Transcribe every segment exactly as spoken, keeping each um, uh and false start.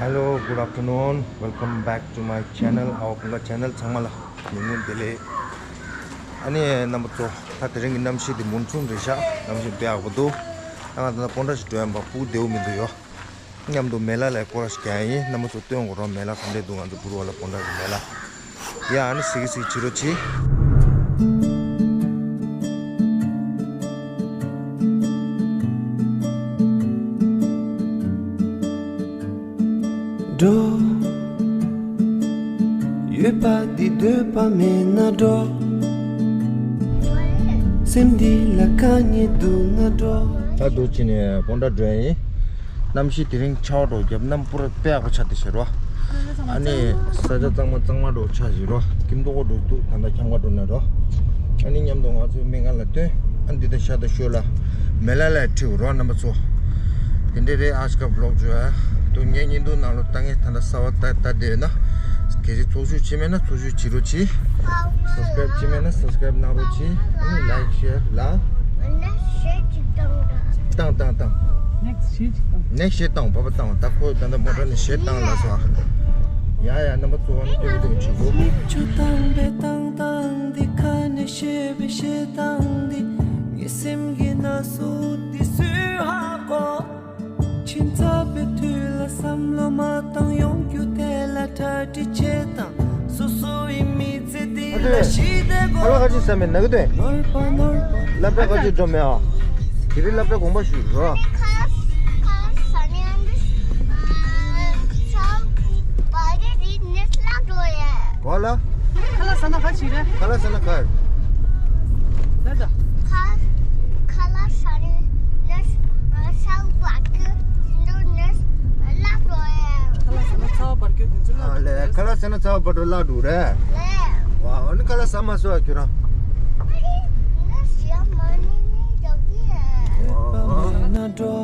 Hello, good afternoon. Welcome back to my channel. ཨའོ་ཀུན་དགའ་ཆེ་ནལ་ཚང་མ་ལ་ཉིན་གུང་བདེ་ལེགས། ཨ་ནི་རྣམ་པ་ཚོ། ད་དེ་རིང་གི་གནམ་གཤིས་དེ་མུན་ཆུང་རེད་ཤག་གནམ་གཤིས་དཔེ་ཡག་པོ་འདུག་ད་ང་ད་ལྟ་སྤོན་ཊ་ཞིག་འགྲོ་ཡིན་པ། སྤུ་གུ་བདེ་པོ་མི་འདུག་ཡོ། མཉམ་དུ་མེ་ལ་ལ་སྐོར་ར་ཞིག་རྒྱག་ཡ་ཡིན། རྣམ་པ་ཚོ་སྟོན་དགོས་རོགས། མེ་ལ་ག་འདྲས་འདུག་ང་ཚོ་འབུར་བ་ལ་སྤོན་ཊ་གི་མེ་ལ། ཡ། ཨ་ནི་གཟིགས་གཟིགས་བྱེད་རོགས་བྱེད། འགྲོ། ཡོད་པ་འདི་འདོད་པ་མེད་ན་འགྲོ། སེམས་འདི་ལ་དཀའ་ངལ་འདུག་ན་འགྲོ། ད་འདུག་ཕྱི་ནས་སྤོན་ཊ་འགྲོ་ཡ་ཡིན། གནམ་གཤིས་དེ་རིང་ཆར་པ་འདྲ་བོ་བརྒྱབ། གནམ་པུ་ར་དཔེ་ཡག་པོ་ཆགས་བསྡད་ཤག་རོ། ཨ་ནི་ས་ཆ་གཙང་མ་གཙང་མ་འདྲ་བོ་ཆགས་ཤག་རོ། སྐྱིད་མདོག་པོ་འདྲ་བོ་འདུག་ད་ལྟ་ཁྱམས་ཁ་འགྲོ་ན་རོ། ཨ་ནི་མཉམ་དུ་ང་ཚོའི་སྨན་ཁང་ལ་ཐོན། ཨ་འདི་ད་ཤ་ད་ཤོད་ལ། མེ་ལ་ལ་ཁྲིད་རོགས་རྣམ་པ་ཚོ། དེ་འདྲས་རེད། ཨ་ཤ་ཀ་བི་ལོག་བརྗོད་ཨ། དུ་ངའི་བརྙན་ཐུང་ནང་ལོགས་ལྟ་མཁན་ད་ལྟ་གསར་པ་ལྟ་ལྟ་བསྡད་ཡོད་ན། གལ་སྲིད་ཚོགས་ཞུགས་བྱས་མེད་ན་ཚོགས་ཞུགས་བྱེད་རོགས་གྱིས། སབ་སི་ཀ་རེབ་བྱས་མེད་ན་སབ་སི་ཀ་རེབ་གནང་རོགས་གྱིས། ཨ་ནི་ལའིཀ་ཤེར་ལ། བཏང་བཏང་བཏང་། ནེག་སི་ཊི་བྱེད་ཅིག་བཏང་། ནེག་སི་ཊི་བྱེད་བཏང་། བ་བ་བཏང་། ད་ཁོ་ད་ལྟ་མོ་ཊ་ནས་གཞས་བཏང་ལ་སོ། ཡ་ཡ། རྣམ་པ་ཚོ་ཨ་ནི་སྟོན་སྟོན་བྱེད་དགོས། མིག་ཆུ་བཏང་བས་བཏང་བཏང་འདི། ཁ་ནས་བཤད་པའི་བཤད་སྟངས་འདི། ངའི་སེམས་ཀྱི་ན་ཟུག་འདི་སུས་ཧ་གོ། ཕྱི་ཚ་བའི་དུས་ལ་བསམ་བློ་མ་བཏང་། ཡོང་རྒྱུ་དེ་ལ་གྲ་སྒྲིག་བྱེད་དང་། སོ་སོ་ཡི་མི་ཚེ་འདི་ལ་ཞི་བདེ་དགོས། ཁ་ལག་ཁ་ཅིག་ཟ་མེད་ན་གི་དོན། ནོར་བ་ནོར་བ། སློབ་གྲྭ་ཁ་ཅིག་འགྲོ་མེད་ཨ། དེ་རིང་སློབ་གྲྭ་དགོངས་པ་ཞུས་རོ། ཁ་ལག་ཟ་ནས་ཨ་འདི་ཨ་ཚ་བ་གི་རིགས་ནས་སླ་འགྲོ་ཡ། གོ་ལ། ཁ་ལག་ཟ་ན་ག་ཅི་རེད། ཁ་ལག་ཟ་ན་ག་རེད། ད་ད། ཁ་ཁ་ལག་ཟ་ནས་ནས་ཨ་ཚ་བ་གི་འདུག་ནས་སླ་འགྲོ་ཡ། ཁ་ལག་ཟ་ན་ཚ་བ་འབར་རྒྱུ་དེ་ཚོ་སླ་ཨ་ལས། འགྲོ་ཁ་ལག་ཟ་ན་ཚ་བ་འབར་འགྲོ་སླ་འགྲོ་རེད། ལས། ཝ། ཨ་ནི་ཁ་ལག་ཟ་མ་སོ་ཨ་ཁྱོད་རང་། ཨ་ནི་ནས་ཡ་མ་ནི་ནི་འགྲོ་གི་ཡ། ཨ། ན་འགྲོ།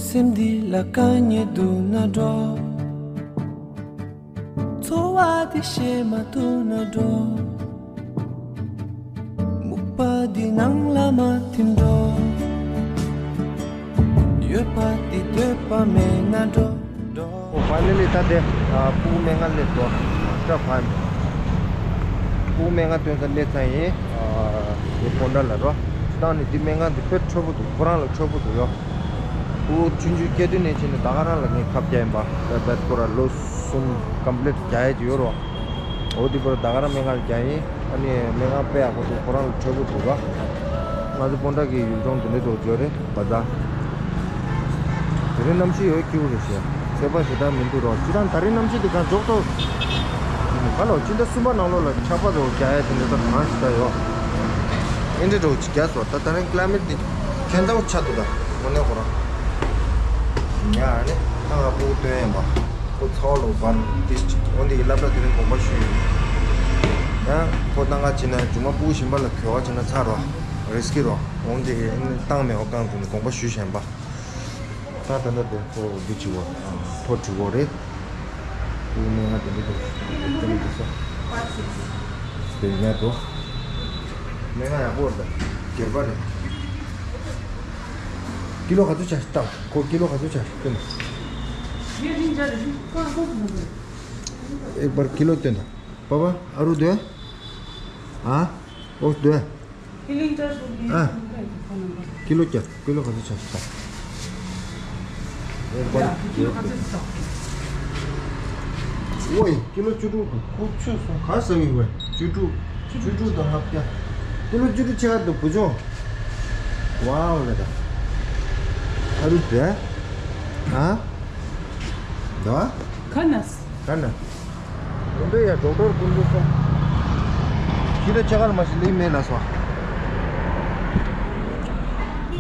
སེམས་འདི་ལ་དཀའ་ངལ་འདུག་ན་འགྲོ། འཚོ་བ་འདི་ཤེས་མ་ཐུབ་ན་འགྲོ། སྨུག་པ་འདི་ནང་ལ་མ་ཐིམ་འགྲོ། ཡོད་པ་འདི་འདོད་པ་མེད་ན་འགྲོ། འགྲོ། ཨོ་ཕའི་ནལ་ལི་ད་དེ་ཨ་སྤུ་གུ་སྨན་ཁང་སླེབས་འདུག་སྐྲ་ཕར། སྤུ་གུ་སྨན་ཁང་ཐོན་ས་སླེབས་ཚར་ཡིན། ཨ་དེ་སྤོན་ཊ་ལ་རོ། སྤྱིར་བཏང་ནས་འདི་སྨན་ཁང་འདི་དཔེ་འཕྲོད་པོ་འདུག་ཁོ་རང་ལ་འཕྲོད་པོ་འདུག་ཡོ། ཨོ་ཆུང་ཆུང་སྐྱེས་དུས་ནས་བྱས་ནས་ད་ག་རང་ལ་ངས་ཁ་བརྒྱབ་ཡིན་པ། ད་ད་ཁོ་ར་ལོ་གསུམ་ཀམ་པི་ལིཊ་རྒྱག་ཡས་ཀྱི་ཡོད་རོ། ཨོ་འདི་ཁོ་ར་ད་ག་རང་སྨན་ཁང་ལ་རྒྱག་ཡིན། ཨ་ནི་སྨན་ཁང་དཔེ་ཡག་པོ་འདུག་ཁོ་རང་ལ་འཕྲོད་པོ་འདུག་ག་ང་ཚོ་སྤོན་ཊ་གི་ཡུལ་ལྗོངས་འདི་འདྲ་འདུག་འཇོ་རེད་པ་ད། དེ་རིང་གནམ་གཤིས་ཡོད་སྐྱིད་པོ་རེད་ཤག་ཚོད་དཔག་ཞེ་དྲག་མི་འདུག་རོགས། སྤྱིར་བཏང་ད་རིང་གནམ་གཤིས་འདི་གང་མགྱོགས་ཐོག་ག་ལོ་སྤྱི་ཟླ་གསུམ་པ་ནང་ལོགས་ལ་ཆར་པ་རོ་རྒྱག་ཡ་དེ་འདྲ་ད་གང་ཞིག་ད་ཡོད། ཨེ་འདྲ་རོ་ཅིག་རྒྱག་སོ། ད་ད་རིང་ཀི་ལ་མེཊ་འདི་ཁྱད་མཚར་པོ་ཆགས་འདུག་ད་དངོས་གནས་ཁོ་རང་། ཡ་ཨ་ནི་ད་ང་སྤུ་གུ་སྟོན་ཡིན་པ། ཁོ་ཚ་བ་ལོ་བར་ཏིས་ཅིག་འོ་འདི་ཡི་སློབ་གྲྭ་དེ་རིང་དགོངས་པ་ཞུས་ཡིན། ཡ་ཁོ་ད་ང་བྱས་ན་མཇུག་མ་སྤུ་གུ་གཞན་པ་ལ་གོ་བ་བྱས་ན་ཚར་རོ། རིས་ཀི་རོ། འོ་འདི་བཏང་མེད་པ་བཀང་འདུག་ནི་དགོངས་པ་ཞུས་ཡིན་པ། ད་ད་ད་དེ་ཁོ་འདི་བྱེད་གོ་ཕོ་བྲི་གོ་རེད། ཁོའི་སྨན་ཁང་དེ་འདྲ་དེ་དེ་འདྲ་དེ་ས་དེ་ཉར་འགྲོ། སྨན་ཁང་ཡག་པོ་རེད་ད། སྒེར་པ་རེད། ཀི་ལོ་ག་ཚོད་ཆགས་ཤིག་ལྟ། ཁོ་ཀི་ལོ་ག་ཚོད་ཆགས་ཤིག་སྟོན་དང་། एक बार किलो སྟོན་དང་། पापा, अरू दो? हाँ? और दो? ཨ། ཀི་ལོ་བརྒྱ། ཀི་ལོ་ག་ཚོད་ཆགས་ཤག་ད། ཨོའི། ཀི་ལོ་བཅུ་དྲུག་འདུག་ཁོ་ཆོད་སོང་། ག་ཟེར་གི་ཡོད། བཅུ་དྲུག་བཅུ་དྲུག་དང་ལྔ་བརྒྱ། ཀི་ལོ་བཅུ་དྲུག་ཕྱེད་ཀ་འདུག་བུ་ཆུང་། ཝའོ་ལ་ད། ཨ་རུ་དེ། ཨ། ད། ག་ན། ག་ན། ཀུན་ཏུ་ཡ་ཌོག་ཊར་ཀུན་ཏུ་སོང་། ཤི་ད་ཆ་ག་ལ་མ་ཤི་ལི་མེད་ལ་སོ།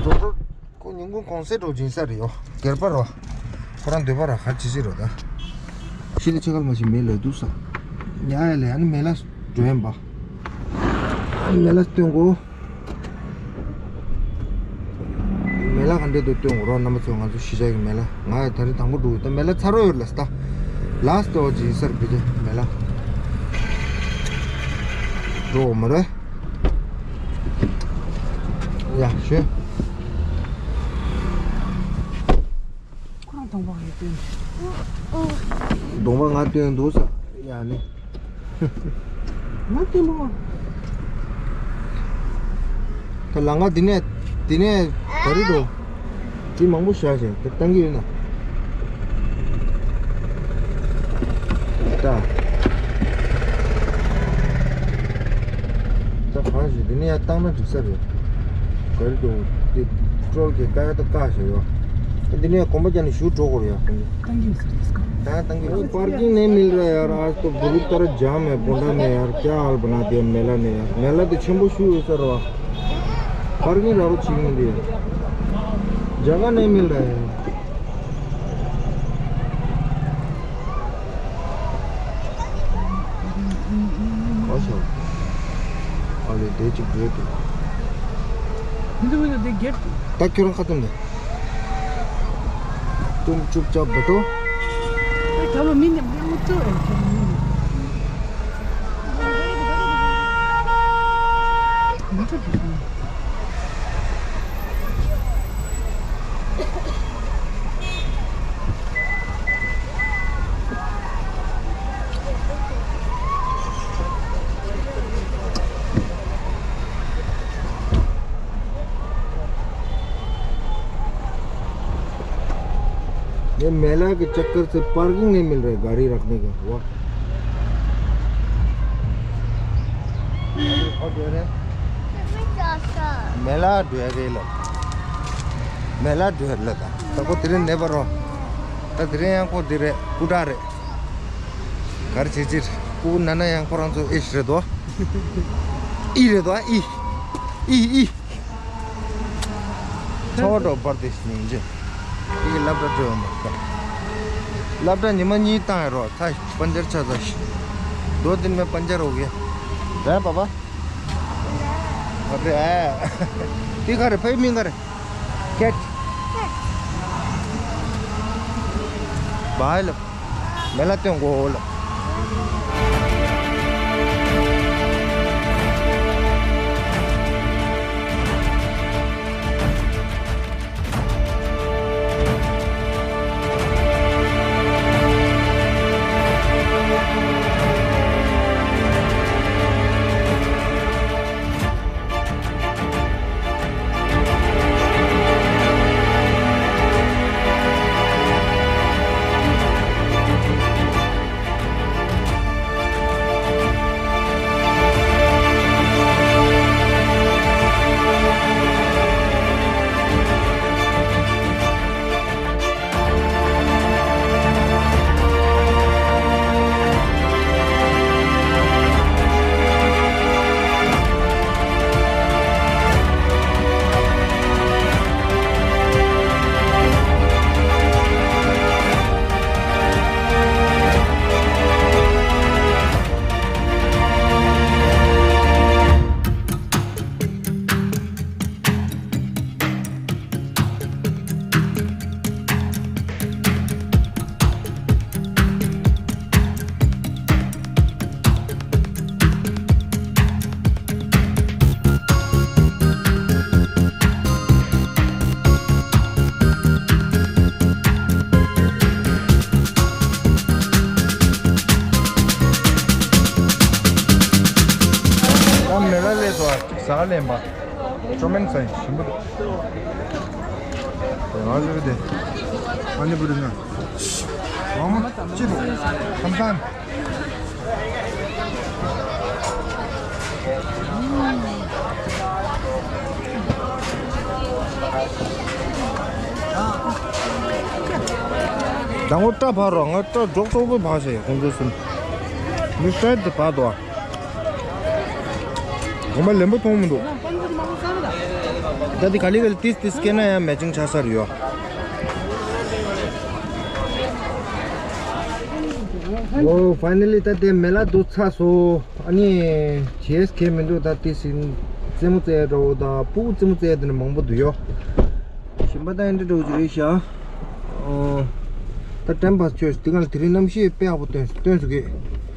ཌོག་ཊར་ཁོ་ཉིན་གུང་གོང་སེ་འགྲོ་སྦྱིན་ས་རེད་ཡོ། སྒེར་པ་རོ། ཁོ་རང་འདོད་པ་ར་ཧ་ཅི་ཅི་རོ་ད། ཤི་ད་ཆ་ག་ལ་མ་ཤི་མེད་ལ་འདུག་ས། ཉ་ཡ་ལེ་ཨ་ནི་མེད་ལ་འགྲོ་ཡན་པ། ཨ་ནི་མེད་ལ་སྟོན་གོ། མེ་ལ་ག་འདྲས་འདུག་སྟོན་དགོས་རོགས་རྣམ་པ་ཚོ། ང་ཚོ་གཞིས་ཆགས་ཀྱི་མེ་ལ། ང་ཡང་ད་རེས་དང་པོ་འགྲོ་གི། ད་མེ་ལ་ཚ་རོགས་ཡོད་ལ་སྟ། ལ་སྟོ་ཇི་སར་བི་ཏེ་མེ་ལ། འགྲོ་མ་རེད། ཡ་ཤོད། ཁོ་རང་ གདོང་པ་ང་སྟོན་འདུག་ས་ཡ་ནི། ང་སྟོན་པ། ད་ལམ་ཁ་འདི་ནས་འདི་ནས་ག་རེ་འགྲོ། དེ་མང་པོ་བཞག་བཞག་ད་བཏང་གི་ཡོད་ན། ད། ད་གང་ཞིག་འདི་ནས་ཡར་བཏང་ན་འགྲིག་ས་རེད། ག་རེ་འགྲོ། དེ་ཀྲོལ་གྱི་ཀ་ཡ་ད་བཀག་བཞག་ཡོད། འདི་ནས་གོམ་པ་རྒྱག་ནས་ཞུ་འགྲོ་དགོས་རེད་ཡ། ད་བཏང་གི་མི་འདུག་ས་རེད། ད་བཏང་གི་མི་འདུག་ས། पार्किंग नहीं मिल रहा है यार, आज तो बहुत सारा जाम है पोंडा में यार, क्या हाल बना दिया मेला ने यार। मेला तो छेम्बो शुरू हो सर रहा। पार्किंग रारो छीन दिया। जगह नहीं मिल रहा है। अच्छा। अरे दे चुप रहे तू। मुझे मुझे दे गेट। ད་ཁྱོད་རང་ཁ་ཐུམ་ནས། ཏུམ་ཅུབ་ཅབ་བ་ཏོ། ཁྱོད་རང་མི་ནས་མི་མུ་ཏོ་ཨེ་ཁྱོད་རང་མི་ནས། མུ་ཏོ་དེ། ये मेला के चक्कर से पार्किंग नहीं मिल रहा है गाड़ी रखने का। वाह। མེ་ལ་སྒྲོལ་རེད་ལ། མེ་ལ་སྒྲོལ་ལ་ད། ད་ཁོ་དེ་རིང་ནེ་པ་རོ། ད་དེ་རིང་ཡང་ཁོ་དེ་རེད་སྐུ་དྲག་རེད། གར་བྱེད་ཅིར་སྐུ་ན་ན་ཡང་ཁོ་རང་ཚོ་ཨེ་ཤི་རེད་དོ། ཨི་རེད་དོ་ཨི། ཨི་ཨི། ཚོ་བ་འགྲོ་བར་དེ་ཉིན་རྗེ། དེ་གི་སློབ་གྲྭ་སྤྲོད་ཡོང་བ་ད། སློབ་གྲྭ་ཉི་མ་གཉིས་བཏང་ཡ་རོ་ཚ་པན་ཇར་ཆ་ཚ་ཤི། རྡོ་དེ་ནི་མེ་པན་ཇར་འོག་གི། རེད་པ་པ། ཨ་རེ་ཨ། དེ་ག་རེ་ཕའི་མིང་ག་རེ། ཁེད། བའི་ལ། མེ་ལ་སྟོན་གོ་ལ། ད་མེ་ལ་ལས་སོ་ཟ་ལེན་པ། ཅོ་མེན་ཚན་ཞིམ་པོ་འདུག་ང་ཟེར་གི་དེ། ཨ་ནི་བུ་རི་ན། ཝང་མ་ཅི་འདུག་ཁམ་ཁམ། ད་ངོ་སྐྲ་ཕར་རོ། ང་སྐྲ་མགྱོགས་མགྱོགས་པོ་ཕར་བྱས་ཁོང་ཚོ་གསུམ། མི་སྐྲ་དེ་ཕར་དོ། གོང་མ་ལེན་པོ་མཐོང་མི་འདུག་ད་འདི་ག་ལི་ག་ལི་ཏིས་ཏིས་སྐྱེ་ན་ཡང་མེ་ཅིང་ཆགས་ས་རེད་ཡོ། ཨོ་ཕའི་ནལ་ལི་ད་དེ་མེ་ལ་འདུག་ཚར་སོང་། ཨ་ནི་ཇི་ཨེས་ཁེ་མི་འདུག་ད་ཏིས་རྩེད་མོ་རྩེ་འགྲོ་དང་སྤུ་གུ་རྩེད་མོ་རྩེ་དེ་ནི་མང་པོ་འདུག་ཡོ། ཞིམ་པ་དང་འདྲ་འགྲོ་གི་རེད་ཤག་ཨོ། ད་དྲན་པ་ཆོས་དེ་ག་ལ་དེ་རིང་གནམ་གཤིས་དཔེ་ཡག་པོ་སྟོན་སྟོན་སོང་གི།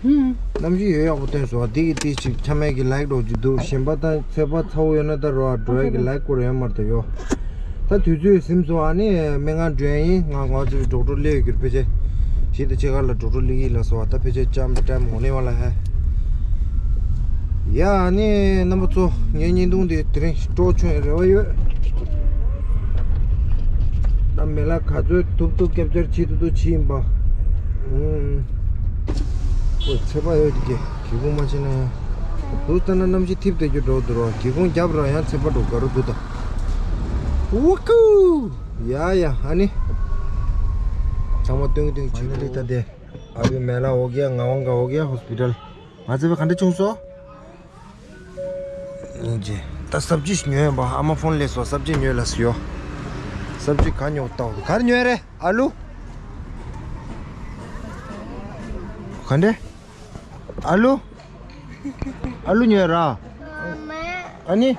ཧུམ། གནམ་གཤིས་ཡོད་ཡག་པོ་སྟོན་སོང་བ་དེ་གི་དེ་ཞིག་ཆ་མེད་ཀྱི་ལའིག་འགྲོ་གི་འདུག་ཞིམ་པ་དང་ཚོད་པ་ཚ་བོ་ཡོད་ན་ད་རོ་ཨ་འགྲོ་ཡག་གི་ལའིག་སྐོར་ཡོད་མ་རེད་ད་ཡོ། ད་ ད་དུས་ཚོད་ཟིན་སོང་། ཨ་ནི་སྨན་ཁང་འགྲོ་ཡ་ཡིན། ང་ང་ཚོའི་ཌོག་ཊར་སླེབས་ཡོད་རྒྱུར་ཕལ་ཆེར་བཞི་དང་ཕྱེད་ཀ་ལ་ཌོག་ཊར་སླེབས་ཀྱི་ལགས་སོ། ད་ཕལ་ཆེར་ལྕམ་ཊེམ་འོང་ནི་བ་ལ་ཧ། ཡ་ཨ་ནི་རྣམ་པ་ཚོ། ངའི་བརྙན་ཐུང་འདི་དེ་རིང་སྤྲོ་བྱུང་བའི་རེ་བ་ཡོད། ད་མེ་ལ་ག་ཚོད་ཐུབ་ཐུབ་ཀེབ་ཅར་བྱེད་ཐུབ་ཐུབ་བྱེད་ཡིན་པ། ཨུམ། ཁོས་ཚད་པ་ཡོད་ཀྱི་སྒེའུ་ཁུང་མ་ཕྱེ་ན་ཡང་། འདུག་ལྟ་ན་གནམ་གཤིས་ཐིབས་བསྡད་རྒྱུ་འགྲོ་འདུག་ར། སྒེའུ་ཁུང་རྒྱབ་ར་ཡང་ཚད་པ་འགྲོ་དགའ་རུ་འདུག་ད། ཝུ་ཀུ། ཡ་ཡ་ཨ་ནི། ཚང་མ་སྟོན་གྱི་སྟོན་གྱི་བྱེད་དགོས། ད་དེ། अभी मेला हो गया, गाँव का हो गया हॉस्पिटल। ང་ཚོ་བས་ག་འདྲ་བྱུང་སོང་། ཨིན་ཇི། ད་སབ་ཇི་ཉོས་པ། ཨ་མ་ཕོན་སླེབས་སོང་། སབ་ཇི་ཉོས་ལ་སུ་ཡོ། སབ་ཇི་ག་ཉོ་ལྟ་བུ་གར་ཉོས་རེད། ཨ་ལུ། ག་འདྲ། ཨ་ལུ། ཨ་ལུ་ཉོས་ར། ཨ་ནི།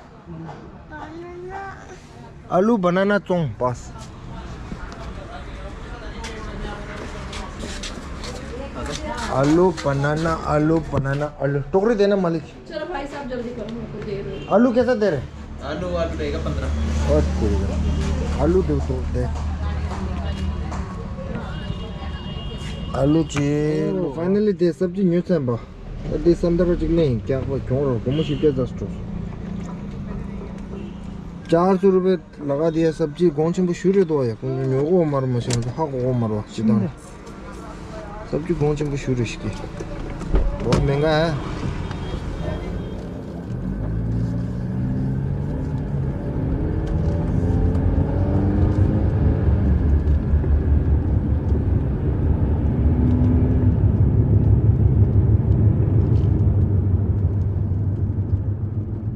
आलू बनाना चोंग बस। आलू बनाना, आलू बनाना, आलू। टोकरी देना मालिक। चलो भाई साहब, जल्दी करो, मेरे को देर हो रही है। आलू कैसा दे रहे? आलू, आलू रहेगा पन्द्रह। और तेरी। आलू दे तो दे। आलू चाहिए। फाइनली दे, सब्जी न्यू सैम्बा। འདི་ས་མཐར་གཅིག་ནས་ཡིན་ཀྱང་ཁོ་གྱོང་རོགས་སྒོར་མོ་བཞི་བརྒྱ་ཙམ་འགྲོ་སོང་། चार सौ रुपये लगा दिया। सब्जी གོང་ཆེན་པོ་ཞུ་རེད་དོ་ཡ། ཁོང་ཉོ་གོ་མ་རུ་མ་ཤེས་ན་ཧ་གོ་གོ་མ་རུ་བ་ཞི་དང་། सब्जी གོང་ཆེན་པོ་ཞུ་རེད་ཤི་ཀི། बहुत महंगा है।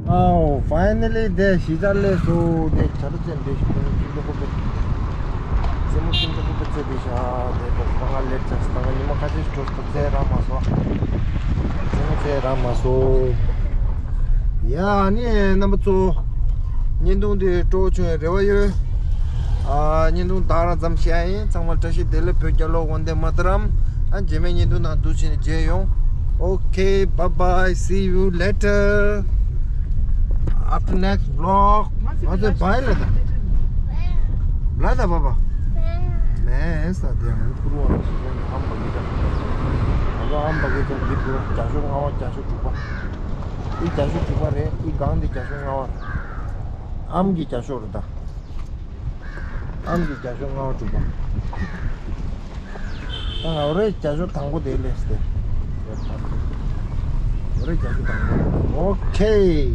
ཨའོ། ཕའི་ནལ་ལི་དེ་གཞིས་ཆགས་སླེབས་སོང་། དེ་བྱ་རུ་ཅན་དེ་ཞིག་ཁྱིམ་ཚང་ཁོ་པེ། རྩེད་མོ་ཁྱིམ་ཚང་ཁོ་པེ་རྩེ་དེ་ཤ་དེ་དང་ད་ང་ལེབ་ཆགས་ད་ང་ཉི་མ་ཁ་ཤས་ཤིག་འགྲོ་སོང་། རྩེད་ར་མ་སོང་། རྩེད་མོ་རྩེད་ར་མ་སོང་། ཡ་ཨ་ནི་རྣམ་པ་ཚོ། བརྙན་ཐུང་འདི་སྤྲོ་བོ་བྱུང་བའི་རེ་བ་ཡོད། ཨ། བརྙན་ཐུང་ད་རང་ཙམ་བཤད་ཡིན། ཚང་མ་བཀྲ་ཤིས་བདེ་ལེགས། བོད་རྒྱལ་ལོ། ཝན་དེ་མ་ཏ་རམ། ཨ། རྗེས་མའི་བརྙན་ཐུང་ནང་འདུག་བྱས་ནས་མཇལ་ཡོང་། Okay, bye bye, see you later. After next vlog. ང་ཚོ་བའི་ལ་ད། ལ་ད་བ་བ། མེ་ས་དེ་ང་ཚོ་ཕུར་བ་ཞིག་ཡོང་ནས་ཨམ་བ་གི་ད། ང་ཚོ་ཨམ་བ་གི་ད་འདི་ཕུར་བ་བརྒྱ་ཤོག་ལྔ་བ་བརྒྱ་ཤོག་དྲུག་པ། འདི་བརྒྱ་ཤོག་དྲུག་པ་རེད། འདི་སྒང་འདི་བརྒྱ་ཤོག་ལྔ་བ། ཨམ་གི་བརྒྱ་ཤོག་རེད་ད། ཨམ་གི་བརྒྱ་ཤོག་ལྔ་བ་དྲུག་པ། ད་ང་འོ་རེད། བརྒྱ་ཤོག་དང་པོ་དེ་ལས་ཏེ། འོ་རེད། བརྒྱ་ཤོག་དང་པོ། Okay.